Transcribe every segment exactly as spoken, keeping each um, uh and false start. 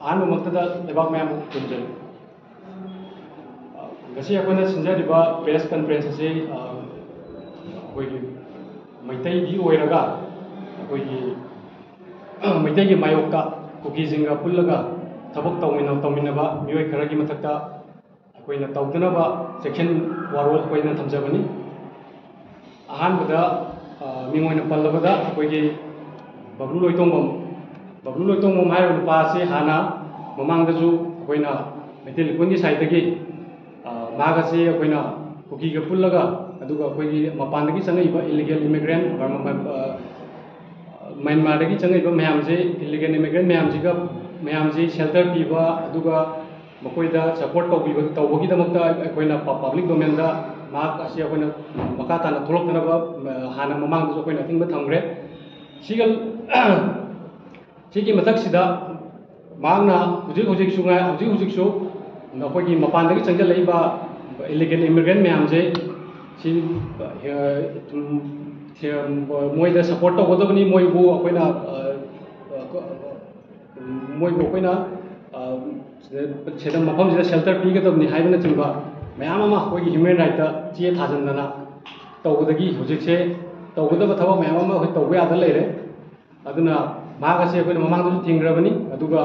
ꯑꯍꯥꯟꯕꯃꯛꯇꯗ ꯂꯩꯕꯥꯛ ꯃꯌꯥꯝꯕꯨ ꯈꯨꯔꯨꯝꯖꯔꯤ꯫ ꯉꯁꯤ ꯑꯩꯈꯣꯏꯅ ꯁꯤꯟꯖꯔꯤꯕ press conference ꯑꯁꯤ, ꯑ, ꯑꯩꯈꯣꯏꯒꯤ ꯃꯩꯇꯩꯒꯤ ꯑꯣꯏꯔꯒ, ꯑꯩꯈꯣꯏꯒꯤ ꯃꯩꯇꯩꯒꯤ ꯃꯥꯌꯣꯛꯇ ꯀꯨꯀꯤꯁꯤꯡꯒ ꯄꯨꯜꯂꯒ ꯊꯕꯛ ꯇꯧꯃꯤꯟꯅ-, ꯇꯧꯃꯤꯟꯅꯕ ꯃꯤꯑꯣꯏ ꯈꯔꯒꯤ ꯃꯊꯛꯇ ꯑꯩꯈꯣꯏꯅ ꯇꯧꯗꯅꯕ ꯆꯦꯛꯁꯤꯟ ꯋꯥꯔꯣꯜ ꯑꯩꯈꯣꯏꯅ ꯊꯝꯖꯕꯅꯤ꯫ ꯑꯍꯥꯟꯕꯗ, ꯑ, ꯃꯤꯡ ꯑꯣꯏꯅ ꯄꯜꯂꯕꯗ, ꯑꯩꯈꯣꯏꯒꯤ ꯕꯕ꯭ꯂꯨ ꯂꯣꯏꯇꯣꯡꯕꯝ, ꯕꯕ꯭ꯂꯨ ꯂꯣꯏꯇꯣꯡꯕꯝ ꯍꯥꯏꯔꯤꯕ ꯅꯨꯄꯥ ꯑꯁꯤ ꯍꯥꯟꯅ ꯃꯃꯥꯡꯗꯁꯨ ꯑꯩꯈꯣꯏꯅ ꯃꯩꯇꯩ ꯂꯤꯛꯀꯣꯟꯒꯤ side ꯇꯒꯤ, ꯑ, ꯃꯍꯥꯛ ꯑꯁꯤ ꯑꯩꯈꯣꯏꯅ ꯀꯨꯀꯤꯒ ꯄꯨꯜꯂꯒ, ꯑꯗꯨꯒ ꯑꯩꯈꯣꯏꯒꯤ ꯃꯄꯥꯟꯗꯒꯤ ꯆꯪꯉꯛꯏꯕ illegal immigrant, ꯕꯔꯃ-, ꯑ, ꯃ꯭ꯌꯥꯟꯃꯥꯔꯗꯒꯤ ꯆꯪꯉꯛꯏꯕ ꯃꯌꯥꯝꯁꯦ, illegal immigrant ꯃꯌꯥꯝꯁꯤꯒ, ꯃꯌꯥꯝꯁꯤ shelter ꯄꯤꯕ, ꯑꯗꯨꯒ ꯃꯈꯣꯏꯗ support ꯇꯧꯕꯤꯕ, ꯇꯧꯕꯒꯤꯗꯃꯛꯇ ꯑꯩꯈꯣꯏꯅ ꯄ-, public domain ꯗ ꯃꯍꯥꯛ ꯑꯁꯤ ꯑꯩꯈꯣꯏꯅ ꯃꯈꯥ ꯇꯥꯅ ꯊꯣꯛꯂꯛꯇꯅꯕ, ꯑ, ꯍꯥꯟꯅ ꯃꯃꯥꯡꯗꯁꯨ ꯑꯩꯈꯣꯏꯅ ꯑꯊꯤꯡꯕ ꯊꯝꯈ꯭ꯔꯦ꯫ ꯁꯤꯒ, ꯁꯤꯒꯤ ꯃꯊꯛꯁꯤꯗ ꯃꯍꯥꯛꯅ ꯍꯧꯖꯤꯛ ꯍꯧꯖꯤꯛꯁꯨ ꯉꯥꯏ-, ꯍꯧꯖꯤꯛ ꯍꯧꯖꯤꯛꯁꯨ ꯑꯩꯈꯣꯏꯒꯤ ꯃꯄꯥꯟꯗꯒꯤ ꯆꯪꯁꯤꯜꯂꯛꯏꯕ illegal immigrant ꯃꯌꯥꯝꯁꯦ, ꯁꯤ, ꯑ, ꯎꯝ, ꯃꯣꯏꯗ support ꯇꯧꯒꯗꯕꯅꯤ, ꯃꯣꯏꯕꯨ ꯑꯩꯈꯣꯏꯅ, ꯑ, ꯑ, ꯃꯣꯏꯕꯨ ꯑꯩꯈꯣꯏꯅ, ꯑ, ꯁꯤꯗ, ꯁꯤꯗ ꯃꯐꯝꯁꯤꯗ shelter ꯄꯤꯒꯗꯕꯅꯤ ꯍꯥꯏꯕꯅꯆꯤꯡꯕ ꯃꯌꯥꯝ ꯑꯃ ꯑꯩꯈꯣꯏꯒꯤ human right ꯇ ꯆꯦ ꯊꯥꯖꯤꯟꯗꯅ ꯇꯧꯕꯗꯒꯤ ꯍꯧꯖꯤꯛꯁꯦ ꯇꯧꯒꯗꯕ ꯊꯕꯛ ꯃꯌꯥꯝ ꯑꯃ ꯑꯩꯈꯣꯏ ꯇꯧꯕ ꯌꯥꯗ ꯂꯩꯔꯦ꯫ ꯑꯗꯨꯅ ꯃꯍꯥꯛ ꯑꯁꯤ ꯑꯩꯈꯣꯏꯅ ꯃꯃꯥꯡꯗꯁꯨ ꯊꯤꯡꯈ꯭ꯔꯕꯅꯤ, ꯑꯗꯨꯒ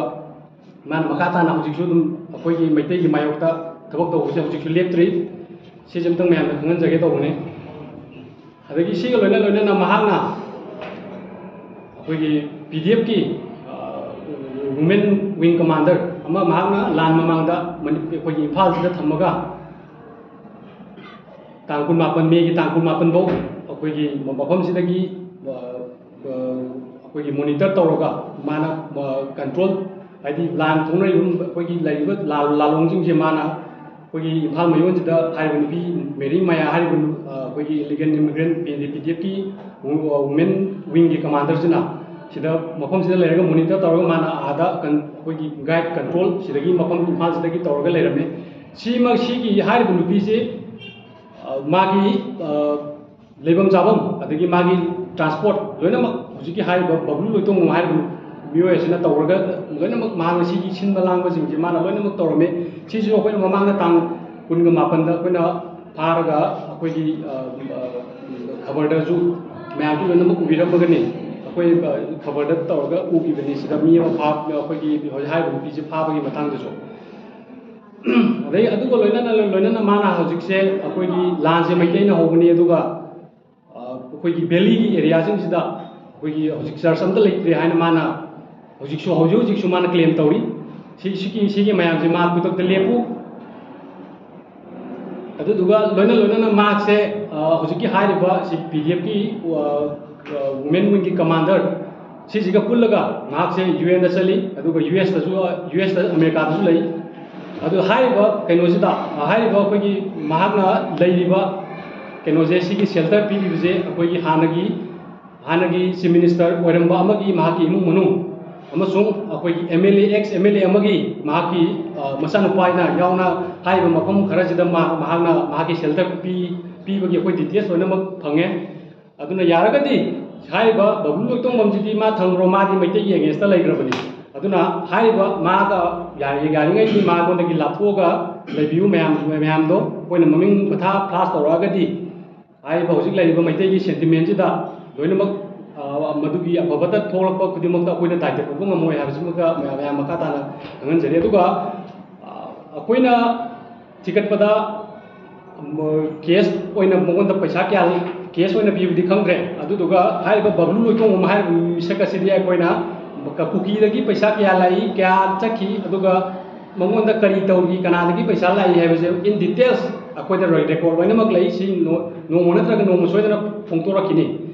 ꯃꯥꯅ ꯃꯈꯥ ꯇꯥꯅ ꯍꯧꯖꯤꯛꯁꯨ ꯑꯗꯨꯝ ꯑꯩꯈꯣꯏꯒꯤ ꯃꯩꯇꯩꯒꯤ ꯃꯥꯌꯣꯛꯇ ꯊꯕꯛ ꯇꯧꯕꯁꯦ ꯍꯧꯖꯤꯛꯁꯨ ꯂꯦꯞꯇ꯭ꯔꯤ꯫ ꯁꯤꯁꯦ ꯑꯝꯇꯪ ꯃꯌꯥꯝꯗ ꯈꯪꯍꯟꯖꯒꯦ ꯇꯧꯕꯅꯤ꯫ ꯑꯗꯒꯤ ꯁꯤꯒ ꯂꯣꯏꯅ ꯂꯣꯏꯅꯅ ꯃꯍꯥꯛꯅ ꯑꯩꯈꯣꯏꯒꯤ P D F ꯀꯤ, ꯑ, women wing commander ꯑꯃ ꯃꯍꯥꯛꯅ ꯂꯥꯟ ꯃꯃꯥꯡꯗ ꯃꯅꯤ-, ꯑꯩꯈꯣꯏꯒꯤ ꯏꯝꯐꯥꯜꯁꯤꯗ ꯊꯝꯃꯒ ꯇꯥꯡ ꯀꯨꯟꯃꯥꯄꯟ, ꯃꯦꯒꯤ ꯇꯥꯡ ꯀꯨꯟꯃꯥꯄꯟ ꯐꯥꯎ ꯑꯩꯈꯣꯏꯒꯤ ꯃꯐꯝꯁꯤꯗꯒꯤ, ꯑ, ꯑ, ꯑꯩꯈꯣꯏꯒꯤ monitor ꯇꯧꯔꯒ ꯃꯥꯅ, ꯑ, control, ꯍꯥꯏꯗꯤ ꯂꯥꯟ ꯊꯣꯛꯅꯔꯤꯕ ꯑꯩꯈꯣꯏꯒꯤ ꯂꯩꯔꯤꯕ ꯂꯥꯜ-, ꯂꯥꯂꯣꯡꯁꯤꯡꯁꯦ ꯃꯥꯅ ꯑꯩꯈꯣꯏꯒꯤ ꯏꯝꯐꯥꯜ ꯃꯌꯣꯟꯁꯤꯗ ꯍꯥꯏꯔꯤꯕ ꯅꯨꯄꯤ ꯃꯦꯔꯤ ꯃꯌꯥ ꯍꯥꯏꯔꯤꯕ ꯅꯨ-, ꯑ, ꯑꯩꯈꯣꯏꯒꯤ illegal immigrant P D F ꯀꯤ women wing ꯀꯤ commander ꯁꯤꯅ ꯁꯤꯗ ꯃꯐꯝꯁꯤꯗ ꯂꯩꯔꯒ monitor ꯇꯧꯔꯒ ꯃꯥꯅ ꯑꯥꯗ ꯀꯟ-, ꯑꯩꯈꯣꯏꯒꯤ guide control ꯁꯤꯗꯒꯤ ꯃꯐꯝ ꯏꯝꯐꯥꯜꯁꯤꯗꯒꯤ ꯇꯧꯔꯒ ꯂꯩꯔꯝꯃꯦ꯫ ꯁꯤꯃꯛ, ꯁꯤꯒꯤ ꯍꯥꯏꯔꯤꯕ ꯅꯨꯄꯤꯁꯤ, ꯑ, ꯃꯥꯒꯤ, ꯑ, ꯂꯩꯐꯝ ꯆꯥꯐꯝ, ꯑꯗꯒꯤ ꯃꯥꯒꯤ transport ꯂꯣꯏꯅꯃꯛ ꯍꯧꯖꯤꯛꯀꯤ ꯍꯥꯏꯔꯤꯕ ꯕꯕ꯭ꯂꯨ ꯂꯣꯏꯇꯣꯡꯕꯝ ꯍꯥꯏꯔꯤꯕ ꯃꯤꯑꯣꯏ ꯑꯁꯤꯅ ꯇꯧꯔꯒ ꯂꯣꯏꯅꯃꯛ ꯃꯍꯥꯛꯅ ꯁꯤꯒꯤ ꯁꯤꯟꯕ ꯂꯥꯡꯕꯁꯤꯡꯁꯦ ꯃꯥꯅ ꯂꯣꯏꯅꯃꯛ ꯇꯧꯔꯝꯃꯤ꯫ ꯁꯤꯁꯨ ꯑꯩꯈꯣꯏꯅ ꯃꯃꯥꯡꯗ ꯇꯥꯡ ꯀꯨꯟꯒ ꯃꯥꯄꯟꯗ ꯑꯩꯈꯣꯏꯅ ꯐꯥꯔꯒ ꯑꯩꯈꯣꯏꯒꯤ, ꯑ, ꯑ, ꯈꯕꯔꯗꯁꯨ ꯃꯌꯥꯝꯁꯨ ꯂꯣꯏꯅꯃꯛ ꯎꯕꯤꯔꯝꯃꯒꯅꯤ꯫ ꯑꯩꯈꯣꯏ, ꯑ, ꯈꯕꯔꯗ ꯇꯧꯔꯒ ꯎꯈꯤꯕꯅꯤ꯫ ꯁꯤꯗ ꯃꯤ ꯑꯃ ꯐꯥ-, ꯑꯩꯈꯣꯏꯒꯤ ꯍꯧꯖꯤꯛ ꯍꯥꯏꯔꯤꯕ ꯅꯨꯄꯤꯁꯦ ꯐꯥꯕꯒꯤ ꯃꯇꯥꯡꯗꯁꯨ꯫ ꯑꯗꯩ ꯑꯗꯨꯒ ꯂꯣꯏꯅꯅ, ꯂꯣꯏꯅꯅ ꯃꯥꯅ ꯍꯧꯖꯤꯛꯁꯦ ꯑꯩꯈꯣꯏꯒꯤ ꯂꯥꯟꯁꯦ ꯃꯩꯇꯩꯅ ꯍꯧꯕꯅꯤ, ꯑꯗꯨꯒ, ꯑ, ꯑꯩꯈꯣꯏꯒꯤ ꯚꯦꯂꯤꯒꯤ ꯑꯦꯔꯤꯌꯥꯁꯤꯡꯁꯤꯗ ꯑꯩꯈꯣꯏꯒꯤ ꯍꯧꯖꯤꯛ ꯆꯔꯆ ꯑꯝꯇ ꯂꯩꯇ꯭ꯔꯦ ꯍꯥꯏꯅ ꯃꯥꯅ ꯍꯧꯖꯤꯛꯁꯨ, ꯍꯧꯖꯤꯛ ꯍꯧꯖꯤꯛꯁꯨ ꯃꯥꯅ ꯀ꯭ꯂꯦꯝ ꯇꯧꯔꯤ꯫ ꯁꯤ-, ꯁꯤꯒꯤ, ꯁꯤꯒꯤ ꯃꯌꯥꯝꯁꯦ ꯃꯥ ꯈꯨꯗꯛꯇ ꯂꯦꯞꯄꯨ꯫ ꯑꯗꯨꯗꯨꯒ ꯂꯣꯏꯅ ꯂꯣꯏꯅꯅ ꯃꯍꯥꯛꯁꯦ, ꯑ, ꯍꯧꯖꯤꯛꯀꯤ ꯍꯥꯏꯔꯤꯕ ꯁꯤ ꯄꯤ ꯗꯤ ꯑꯦꯐꯀꯤ, ꯑ, ꯑ, ꯋꯨꯃꯦꯟ ꯋꯤꯡꯒꯤ ꯀꯃꯥꯟꯗꯔ ꯁꯤꯁꯤꯒ ꯄꯨꯜꯂꯒ ꯃꯍꯥꯛꯁꯦ ꯌꯨ ꯑꯦꯟꯗ ꯆꯠꯂꯤ, ꯑꯗꯨꯒ ꯌꯨ ꯑꯦꯁꯇꯁꯨ, ꯌꯨ ꯑꯦꯁꯇ, ꯑꯃꯦꯔꯤꯀꯥꯗꯁꯨ ꯂꯩ꯫ ꯑꯗꯨ ꯍꯥꯏꯔꯤꯕ ꯀꯩꯅꯣꯁꯤꯗ, ꯍꯥꯏꯔꯤꯕ ꯑꯩꯈꯣꯏꯒꯤ ꯃꯍꯥꯛꯅ ꯂꯩꯔꯤꯕ ꯀꯩꯅꯣꯁꯦ, ꯁꯤꯒꯤ ꯁꯦꯜꯇꯔ ꯄꯤꯔꯤꯕꯁꯦ ꯑꯩꯈꯣꯏꯒꯤ ꯍꯥꯟꯅꯒꯤ, ꯍꯥꯟꯅꯒꯤ ꯆꯤꯐ ꯃꯤꯅꯤꯁꯇꯔ ꯑꯣꯏꯔꯝꯕ ꯑꯃꯒꯤ ꯃꯍꯥꯛꯀꯤ ꯏꯃꯨꯡ ꯃꯅꯨꯡ ꯑꯃꯁꯨꯡ ꯑꯩꯈꯣꯏꯒꯤ M L A, X M L A ꯑꯃꯒꯤ ꯃꯍꯥꯛꯀꯤ, ꯑ, ꯃꯆꯥꯅꯨꯄꯥꯅ ꯌꯥꯎꯅ ꯍꯥꯏꯔꯤꯕ ꯃꯐꯝ ꯈꯔꯁꯤꯗ ꯃꯥ-, ꯃꯍꯥꯛꯅ ꯃꯍꯥꯛꯀꯤ ꯁꯦꯜꯇꯔ ꯄꯤ-, ꯄꯤꯕꯒꯤ ꯑꯩꯈꯣꯏ ꯗꯤꯇꯦꯜꯁ ꯂꯣꯏꯅꯃꯛ ꯐꯪꯉꯦ꯫ ꯑꯗꯨꯅ ꯌꯥꯔꯒꯗꯤ ꯍꯥꯏꯔꯤꯕ ꯕꯕ꯭ꯂꯨ ꯂꯣꯏꯇꯣꯡꯕꯝꯁꯤꯗꯤ ꯃꯥ ꯊꯝꯈ꯭ꯔꯣ, ꯃꯥꯗꯤ ꯃꯩꯇꯩꯒꯤ ꯑꯦꯒꯦꯟꯁꯇ ꯂꯩꯈ꯭ꯔꯕꯅꯤ꯫ ꯑꯗꯨꯅ ꯍꯥꯏꯔꯤꯕ ꯃꯥꯒ ꯌꯥꯔꯤ-, ꯌꯥꯔꯤꯉꯩꯗꯤ ꯃꯥꯉꯣꯟꯗꯒꯤ ꯂꯥꯞꯊꯣꯛꯑꯒ ꯂꯩꯕꯤꯌꯨ꯫ ꯃꯌꯥꯝ, ꯃꯌꯥꯝꯗꯣ ꯑꯩꯈꯣꯏꯅ ꯃꯃꯤꯡ ꯃꯊꯥ ꯐ꯭ꯂꯥꯁ ꯇꯧꯔꯛꯑꯒꯗꯤ ꯍꯥꯏꯔꯤꯕ ꯍꯧꯖꯤꯛ ꯂꯩꯔꯤꯕ ꯃꯩꯇꯩꯒꯤ ꯁꯦꯟꯇꯤꯃꯦꯟꯁꯤꯗ ꯂꯣꯏꯅꯃꯛ, ꯑ, ꯃꯗꯨꯒꯤ ꯑꯐꯕꯇ ꯊꯣꯛꯂꯛꯄ ꯈꯨꯗꯤꯡꯃꯛꯇ ꯑꯩꯈꯣꯏꯅ ꯗꯥꯏꯇ ꯄꯨꯕ ꯉꯝꯃꯣꯏ ꯍꯥꯏꯕꯁꯤꯃꯒ ꯃꯌꯥꯝ, ꯃꯌꯥꯝ ꯃꯈꯥ ꯇꯥꯅ ꯈꯪꯍꯟꯖꯔꯤ꯫ ꯑꯗꯨꯒ, ꯑ, ꯑꯩꯈꯣꯏꯅ ꯊꯤꯒꯠꯄꯗ, ꯃ-, ꯀꯦꯁ ꯑꯣꯏꯅ ꯃꯉꯣꯟꯗ ꯄꯩꯁꯥ ꯀꯌꯥ, ꯀꯦꯁ ꯑꯣꯏꯅ ꯄꯤꯕꯗꯤ ꯈꯪꯗ꯭ꯔꯦ꯫ ꯑꯗꯨꯗꯨꯒ ꯍꯥꯏꯔꯤꯕ ꯕꯕ꯭ꯂꯨ ꯂꯣꯏꯇꯣꯡꯕꯝ ꯍꯥꯏꯔꯤꯕ ꯃꯤꯁꯛ ꯑꯁꯤꯗꯤ ꯑꯩꯈꯣꯏꯅ ꯀ-, ꯀꯨꯀꯤꯗꯒꯤ ꯄꯩꯁꯥ ꯀꯌꯥ ꯂꯥꯛꯏ, ꯀꯌꯥ ꯆꯠꯈꯤ, ꯑꯗꯨꯒ ꯃꯉꯣꯟꯗ ꯀꯔꯤ ꯇꯧꯔꯤ, ꯀꯅꯥꯗꯒꯤ ꯄꯩꯁꯥ ꯂꯥꯛꯏ ꯍꯥꯏꯕꯁꯦ in details ꯑꯩꯈꯣꯏꯗ ꯔꯦ-, ꯔꯦꯀꯣꯔꯗ ꯂꯣꯏꯅꯃꯛ ꯂꯩ꯫ ꯁꯤ ꯅꯣ-, ꯅꯣꯡꯃ ꯅꯠꯇ꯭ꯔꯒ ꯅꯣꯡꯃ ꯁꯣꯏꯗꯅ ꯐꯣꯡꯗꯣꯔꯛꯈꯤꯅꯤ꯫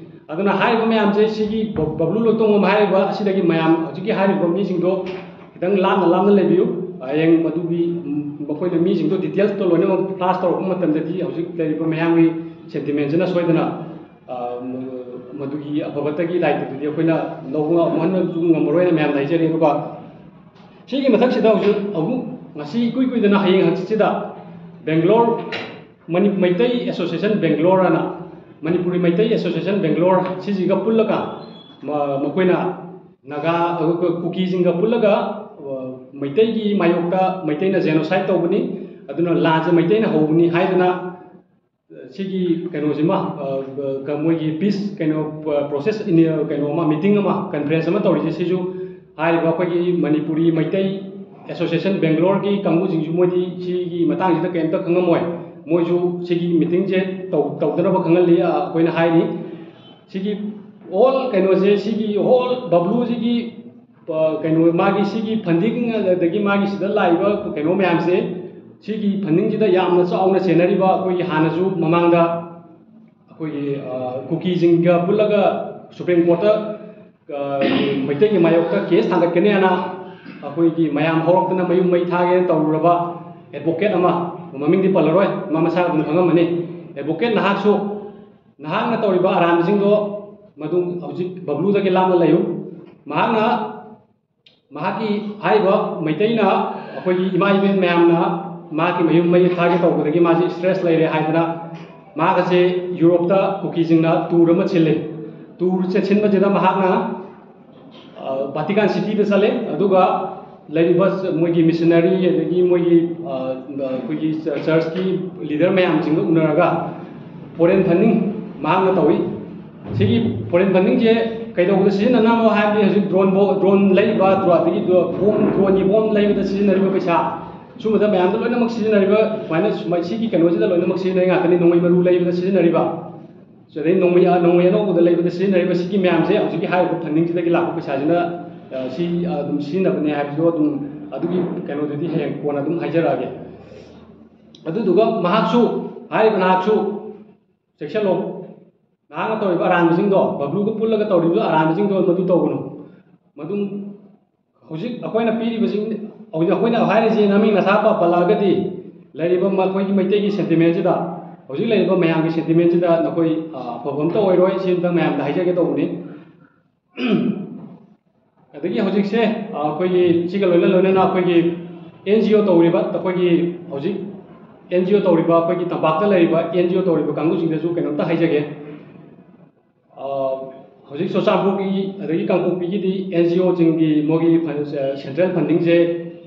ꯑꯗꯨꯅ ꯍꯥꯏꯔꯤꯕ ꯃꯌꯥꯝꯁꯦ, ꯁꯤꯒꯤ ꯕ-, ꯕꯕ꯭ꯂꯨ ꯂꯣꯏꯇꯣꯡꯕꯝ ꯍꯥꯏꯔꯤꯕ ꯑꯁꯤꯗꯒꯤ ꯃꯌꯥꯝ ꯍꯧꯖꯤꯛꯀꯤ ꯍꯥꯏꯔꯤꯕ ꯃꯤꯁꯤꯡꯗꯣ ꯈꯤꯇꯪ ꯂꯥꯞꯅ ꯂꯥꯞꯅ ꯂꯩꯕꯤꯌꯨ꯫ ꯍꯌꯦꯡ ꯃꯗꯨꯒꯤ, ꯎꯝ, ꯃꯈꯣꯏꯅ ꯃꯤꯁꯤꯡꯗꯣ ꯗꯤꯇꯦꯜꯁꯇꯣ ꯂꯣꯏꯅꯃꯛ ꯐ꯭ꯂꯥꯁ ꯇꯧꯔꯛꯄ ꯃꯇꯝꯗꯗꯤ ꯍꯧꯖꯤꯛ ꯂꯩꯔꯤꯕ ꯃꯌꯥꯝꯒꯤ ꯁꯦꯟꯇꯤꯃꯦꯟꯁꯤꯅ ꯁꯣꯏꯗꯅ, ꯑ, ꯃ-, ꯃꯗꯨꯒꯤ ꯑꯐꯕꯇꯒꯤ ꯂꯥꯏꯔꯤꯛꯇꯨꯗꯤ ꯑꯩꯈꯣꯏꯅ ꯂꯧꯕ ꯉꯝ-, ꯍꯟꯅꯁꯨ ꯉꯝꯃꯔꯣꯏꯅ ꯃꯌꯥꯝꯗ ꯍꯥꯏꯖꯔꯤ꯫ ꯑꯗꯨꯒ ꯁꯤꯒꯤ ꯃꯊꯛꯁꯤꯗ ꯍꯧꯖꯤꯛ ꯑꯃꯨꯛ ꯉꯁꯤ ꯏꯀꯨꯏ ꯀꯨꯏꯗꯅ ꯍꯌꯦꯡ ꯍꯪꯆꯤꯠꯁꯤꯗ ꯕꯦꯡꯒ꯭ꯂꯣꯔ ꯃꯅꯤ-, ꯃꯩꯇꯩ ꯑꯦꯁꯣꯁꯤꯌꯦꯁꯟ ꯕꯦꯡꯒ꯭ꯂꯣꯔ ꯑꯅ, ꯃꯅꯤꯄꯨꯔꯤ ꯃꯩꯇꯩ ꯑꯦꯁꯣꯁꯤꯌꯦꯁꯟ ꯕꯦꯡꯒ꯭ꯂꯣꯔ ꯁꯤꯁꯤꯒ ꯄꯨꯜꯂꯒ ꯃ-, ꯃꯈꯣꯏꯅ ꯅꯥꯒꯥ, ꯑ, ꯀꯨꯀꯤꯁꯤꯡꯒ ꯄꯨꯜꯂꯒ, ꯑ, ꯃꯩꯇꯩꯒꯤ ꯃꯥꯌꯣꯛꯇ ꯃꯩꯇꯩꯅ genocide ꯇꯧꯕꯅꯤ, ꯑꯗꯨꯅ ꯂꯥꯟꯁꯦ ꯃꯩꯇꯩꯅ ꯍꯧꯕꯅꯤ ꯍꯥꯏꯗꯅ, ꯑ, ꯁꯤꯒꯤ ꯀꯩꯅꯣꯁꯤꯃ, ꯑ, ꯀ-, ꯃꯣꯏꯒꯤ peace ꯀꯩꯅꯣ, ꯑ, process ꯏꯅꯤ-, ꯀꯩꯅꯣ ꯑꯃ, meeting ꯑꯃ, conference ꯑꯃ ꯇꯧꯔꯤꯁꯦ, ꯁꯤꯁꯨ ꯍꯥꯏꯔꯤꯕ ꯑꯩꯈꯣꯏꯒꯤ ꯃꯅꯤꯄꯨꯔꯤ ꯃꯩꯇꯩ association ꯕꯦꯡꯒ꯭ꯂꯣꯔꯒꯤ ꯀꯥꯡꯕꯨꯁꯤꯡꯁꯨ ꯃꯣꯏꯗꯤ ꯁꯤꯒꯤ ꯃꯇꯥꯡꯁꯤꯗ ꯀꯩꯝꯇ ꯈꯪꯉꯝꯃꯣꯏ꯫ ꯃꯣꯏꯁꯨ ꯁꯤꯒꯤ meetingꯁꯦ ꯇꯧ-, ꯇꯧꯗꯅꯕ ꯈꯪꯍꯜꯂꯤ, ꯑ, ꯑꯩꯈꯣꯏꯅ ꯍꯥꯏꯔꯤ꯫ ꯁꯤꯒꯤ whole ꯀꯩꯅꯣꯁꯦ, ꯁꯤꯒꯤ whole ꯕꯕ꯭ꯂꯨꯁꯤꯒꯤ, ꯑ, ꯀꯩꯅꯣ, ꯃꯥꯒꯤ ꯁꯤꯒꯤ funding, ꯑꯗꯒꯤ ꯃꯥꯒꯤ ꯁꯤꯗ ꯂꯥꯛꯏꯕ ꯀꯩꯅꯣ ꯃꯌꯥꯝꯁꯦ, ꯁꯤꯒꯤ fundingꯁꯤꯗ ꯌꯥꯝꯅ ꯆꯥꯎꯅ ꯆꯦꯟꯅꯔꯤꯕ, ꯑꯩꯈꯣꯏꯒꯤ ꯍꯥꯟꯅꯁꯨ ꯃꯃꯥꯡꯗ ꯑꯩꯈꯣꯏꯒꯤ, ꯑ, ꯀꯨꯀꯤꯁꯤꯡꯒ ꯄꯨꯜꯂꯒ Supreme Courtꯇ, ꯑ, ꯃꯩꯇꯩꯒꯤ ꯃꯥꯌꯣꯛꯇ case ꯊꯥꯡꯒꯠꯀꯅꯤ ꯍꯥꯏꯅ ꯑꯩꯈꯣꯏꯒꯤ ꯃꯌꯥꯝ ꯍꯧꯔꯛꯇꯅ ꯃꯌꯨꯝ ꯃꯩ ꯊꯥꯒꯦꯅ ꯇꯧꯔꯨꯔꯕ advocate ꯑꯃ, ꯃꯃꯤꯡꯗꯤ ꯄꯜꯂꯔꯣꯏ, ꯃꯥ ꯃꯁꯥ ꯑꯗꯨꯝ ꯈꯪꯉꯝꯃꯅꯤ, advocate ꯅꯍꯥꯛꯁꯨ, ꯅꯍꯥꯛꯅ ꯇꯧꯔꯤꯕ ꯑꯔꯥꯟꯕꯁꯤꯡꯗꯣ ꯃꯗꯨ ꯍꯧꯖꯤꯛ ꯕꯕ꯭ꯂꯨꯗꯒꯤ ꯂꯥꯞꯅ ꯂꯩꯌꯨ꯫ ꯃꯍꯥꯛꯅ, ꯃꯍꯥꯛꯀꯤ ꯍꯥꯏꯔꯤꯕ ꯃꯩꯇꯩꯅ, ꯑꯩꯈꯣꯏꯒꯤ ꯏꯃꯥ ꯏꯕꯦꯟ ꯃꯌꯥꯝꯅ ꯃꯍꯥꯛꯀꯤ ꯃꯌꯨꯝ ꯃꯩ ꯊꯥꯒꯦ ꯇꯧꯕꯗꯒꯤ ꯃꯥꯁꯦ stress ꯂꯩꯔꯦ ꯍꯥꯏꯗꯅ ꯃꯍꯥꯛ ꯑꯁꯦ ꯌꯨꯔꯣꯞꯇ ꯀꯨꯀꯤꯁꯤꯡꯅ tour ꯑꯃ ꯁꯤꯜꯂꯦ꯫ Tour ꯁꯤꯟꯕꯁꯤꯗ ꯃꯍꯥꯛꯅ, ꯑ, ꯚꯥꯇꯤꯀꯥꯟ ꯁꯤꯇꯤꯗ ꯆꯠꯂꯦ, ꯑꯗꯨꯒ ꯂꯩꯔꯤꯕ ꯃꯣꯏꯒꯤ missionary, ꯑꯗꯒꯤ ꯃꯣꯏꯒꯤ, ꯑ, ꯑꯩꯈꯣꯏꯒꯤ ꯆꯔꯆꯀꯤ leader ꯃꯌꯥꯝꯁꯤꯡꯒ ꯎꯅꯔꯒ foreign funding ꯃꯍꯥꯛꯅ ꯇꯧꯏ꯫ ꯁꯤꯒꯤ foreign fundingꯁꯦ ꯀꯩꯗꯧꯕꯗ ꯁꯤꯖꯤꯟꯅꯅꯕꯅꯣ ꯍꯥꯏꯔꯗꯤ, ꯍꯧꯖꯤꯛ drone ꯕꯣ-, drone ꯂꯩꯕ, ꯑꯗꯒꯤ bomb, droneꯒꯤ bomb ꯂꯩꯕꯗ ꯁꯤꯖꯤꯟꯅꯔꯤꯕ ꯄꯩꯁꯥ, ꯁꯨꯝꯕꯗ ꯃꯌꯥꯝꯗ ꯂꯣꯏꯅꯃꯛ ꯁꯤꯖꯤꯟꯅꯔꯤꯕ, ꯁꯨꯃꯥꯏꯅ, ꯁꯨꯃꯥꯏ-, ꯁꯤꯒꯤ ꯀꯩꯅꯣꯁꯤꯗ ꯂꯣꯏꯅꯃꯛ ꯁꯤꯖꯤꯟꯅꯔꯤ ꯉꯥꯛꯇꯅꯤ, ꯅꯣꯡꯃꯩ ꯃꯔꯨ ꯂꯩꯕꯗ ꯁꯤꯖꯤꯟꯅꯔꯤꯕ, ꯑꯗꯩ ꯅꯣꯡꯃꯩ, ꯑ, ꯅꯣꯡꯃꯩ ꯑꯅꯧꯕꯗ ꯂꯩꯕꯗ ꯁꯤꯖꯤꯟꯅꯔꯤꯕ, ꯁꯤꯒꯤ ꯃꯌꯥꯝꯁꯦ ꯍꯧꯖꯤꯛꯀꯤ ꯍꯥꯏꯔꯤꯕ fundingꯁꯤꯗꯒꯤ ꯂꯥꯛꯄ ꯄꯩꯁꯥꯁꯤꯅ, ꯑ, ꯁꯤ, ꯑ, ꯑꯗꯨꯝ ꯁꯤꯖꯤꯟꯅꯕꯅꯦ ꯍꯥꯏꯕꯗꯣ ꯑꯗꯨꯝ, ꯑꯗꯨꯒꯤ ꯀꯩꯅꯣꯗꯨꯗꯤ ꯍꯌꯦꯡ ꯀꯣꯟꯅ ꯑꯗꯨꯝ ꯍꯥꯏꯖꯔꯛꯑꯒꯦ꯫ ꯑꯗꯨꯗꯨꯒ ꯃꯍꯥꯛꯁꯨ, ꯍꯥꯏꯔꯤꯕ ꯅꯍꯥꯛꯁꯨ ꯆꯦꯛꯁꯤꯜꯂꯣ꯫ ꯅꯍꯥꯛꯅ ꯇꯧꯔꯤꯕ ꯑꯔꯥꯟꯕꯁꯤꯡꯗꯣ, ꯕꯕ꯭ꯂꯨꯒ ꯄꯨꯜꯂꯒ ꯇꯧꯔꯤꯕ ꯑꯔꯥꯟꯕꯁꯤꯡꯗꯣ ꯃꯗꯨ ꯇꯧꯒꯅꯨ꯫ ꯃꯗꯨ ꯍꯧꯖꯤꯛ ꯑꯩꯈꯣꯏꯅ ꯄꯤꯔꯤꯕꯁꯤꯡ, ꯍꯧꯖꯤꯛ ꯑꯩꯈꯣꯏꯅ ꯍꯥꯏꯔꯤꯁꯤ ꯅꯃꯤꯡ ꯅꯊꯥ ꯄ-, ꯄꯜꯂꯛꯑꯒꯗꯤ ꯂꯩꯔꯤꯕ ꯃꯈꯣꯏꯒꯤ ꯃꯩꯇꯩꯒꯤ sentimentꯁꯤꯗ, ꯍꯧꯖꯤꯛ ꯂꯩꯔꯤꯕ ꯃꯌꯥꯝꯒꯤ sentimentꯁꯤꯗ ꯅꯈꯣꯏ, ꯑ, ꯑꯐꯕ ꯑꯝꯇ ꯑꯣꯏꯔꯣꯏ꯫ ꯁꯤ ꯑꯝꯇꯪ ꯃꯌꯥꯝꯗ ꯍꯥꯏꯖꯒꯦ ꯇꯧꯕꯅꯤ꯫ ꯑꯗꯒꯤ ꯍꯧꯖꯤꯛꯁꯦ, ꯑ, ꯑꯩꯈꯣꯏꯒꯤ ꯁꯤꯒ ꯂꯣꯏꯅ ꯂꯣꯏꯅꯅ ꯑꯩꯈꯣꯏꯒꯤ NGO ꯇꯧꯔꯤꯕ, ꯑꯩꯈꯣꯏꯒꯤ ꯍꯧꯖꯤꯛ NGO ꯇꯧꯔꯤꯕ, ꯑꯩꯈꯣꯏꯒꯤ ꯇꯝꯄꯥꯛꯇ ꯂꯩꯔꯤꯕ NGO ꯇꯧꯔꯤꯕ ꯀꯥꯡꯕꯨꯁꯤꯡꯗꯁꯨ ꯀꯩꯅꯣꯝꯇ ꯍꯥꯏꯖꯒꯦ꯫ ꯑ, ꯍꯧꯖꯤꯛ ꯆꯨꯔꯆꯥꯟꯄꯨꯔꯒꯤ ꯑꯗꯒꯤ ꯀꯥꯡꯄꯣꯛꯄꯤꯒꯤꯗꯤ ꯑꯦꯟ ꯖꯤ ꯑꯣꯁꯤꯡꯒꯤ ꯃꯣꯏꯒꯤ ꯐꯟ-, ꯑ, ꯁꯦꯟꯇ꯭ꯔꯦꯜ ꯐꯟꯗꯤꯡꯁꯦ,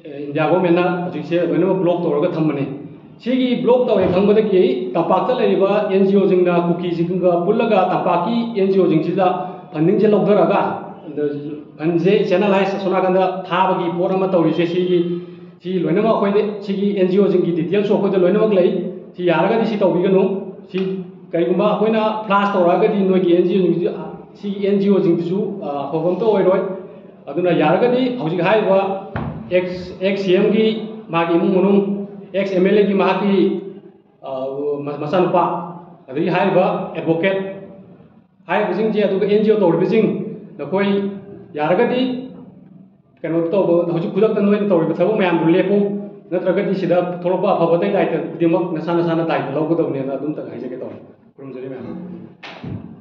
ꯑ, ꯏꯟꯗꯤꯌꯥ ꯒꯣꯔꯃꯦꯟꯅ ꯍꯧꯖꯤꯛꯁꯦ ꯂꯣꯏꯅꯃꯛ ꯕ꯭ꯂꯣꯛ ꯇꯧꯔꯒ ꯊꯝꯕꯅꯤ꯫ ꯁꯤꯒꯤ ꯕ꯭ꯂꯣꯛ ꯇꯧꯔꯦ ꯈꯪꯕꯗꯒꯤ ꯇꯝꯄꯥꯛꯇ ꯂꯩꯔꯤꯕ ꯑꯦꯟ ꯖꯤ ꯑꯣꯁꯤꯡꯅ ꯀꯨꯀꯤꯁꯤꯡꯒ ꯄꯨꯜꯂꯒ ꯇꯝꯄꯥꯛꯀꯤ ꯑꯦꯟ ꯖꯤ ꯑꯣꯁꯤꯡꯁꯤꯗ ꯐꯟꯗꯤꯡꯁꯦ ꯂꯧꯊꯔꯒ, ꯑꯗ ꯐꯟꯁꯦ ꯆꯦꯅꯦꯂꯥꯏꯁ ꯑꯁꯣꯝ ꯅꯥꯀꯟꯗ ꯊꯥꯕꯒꯤ ꯄꯣꯠ ꯑꯃ ꯇꯧꯔꯤꯁꯦ, ꯁꯤꯒꯤ, ꯁꯤ ꯂꯣꯏꯅꯃꯛ ꯑꯩꯈꯣꯏꯗ, ꯁꯤꯒꯤ ꯑꯦꯟ ꯖꯤ ꯑꯣꯁꯤꯡꯒꯤ ꯗꯤꯇꯦꯜꯁꯨ ꯑꯩꯈꯣꯏꯗ ꯂꯣꯏꯅꯃꯛ ꯂꯩ꯫ ꯁꯤ ꯌꯥꯔꯒꯗꯤ ꯁꯤ ꯇꯧꯕꯤꯒꯅꯨ꯫ ꯁꯤ ꯀꯔꯤꯒꯨꯝꯕ ꯑꯩꯈꯣꯏꯅ ꯐ꯭ꯂꯥꯁ ꯇꯧꯔꯛꯑꯒꯗꯤ ꯅꯣꯏꯒꯤ ꯑꯦꯟ ꯖꯤ ꯑꯣꯁꯤꯡꯁꯤ, ꯁꯤꯒꯤ ꯑꯦꯟ ꯖꯤ ꯑꯣꯁꯤꯡꯗꯨꯁꯨ, ꯑ, ꯑꯐꯕ ꯑꯝꯇ ꯑꯣꯏꯔꯣꯏ꯫ ꯑꯗꯨꯅ ꯌꯥꯔꯒꯗꯤ ꯍꯧꯖꯤꯛ ꯍꯥꯏꯔꯤꯕ ꯑꯦꯛꯁ, ꯑꯦꯛꯁ ꯁꯤ ꯑꯦꯝꯒꯤ ꯃꯥꯒꯤ ꯏꯃꯨꯡ ꯃꯅꯨꯡ, ꯑꯦꯛꯁ ꯑꯦꯝ ꯑꯦꯜ ꯑꯦꯒꯤ ꯃꯍꯥꯛꯀꯤ, ꯑ, ꯃ-, ꯃꯆꯥꯅꯨꯄꯥ, ꯑꯗꯒꯤ ꯍꯥꯏꯔꯤꯕ ꯑꯦꯗꯚꯣꯀꯦꯠ ꯍꯥꯏꯔꯤꯕꯁꯤꯡꯁꯦ, ꯑꯗꯨꯒ ꯑꯦꯟ ꯖꯤ ꯑꯣ ꯇꯧꯔꯤꯕꯁꯤꯡ, ꯅꯈꯣꯏ ꯌꯥꯔꯒꯗꯤ ꯀꯩꯅꯣ ꯇꯧꯕ, ꯍꯧꯖꯤꯛ ꯈꯨꯗꯛꯇ ꯅꯣꯏꯅ ꯇꯧꯔꯤꯕ ꯊꯕꯛ ꯃꯌꯥꯝꯗꯨ ꯂꯦꯞꯄꯨ, ꯅꯠꯇ꯭ꯔꯒꯗꯤ ꯁꯤꯗ ꯊꯣꯛꯂꯛꯄ ꯑꯐꯕ ꯑꯇꯩ ꯗꯥꯏꯇ ꯈꯨꯗꯤꯡꯃꯛ ꯅꯁꯥ ꯅꯁꯥꯅ ꯗꯥꯏꯇ ꯂꯧꯒꯗꯕꯅꯦꯅ ꯑꯗꯨꯝꯇꯪ ꯍꯥꯏꯖꯒꯦ ꯇꯧꯕꯅꯤ꯫ ꯈꯨꯔꯨꯝꯖꯔꯤ ꯃꯌꯥꯝ꯫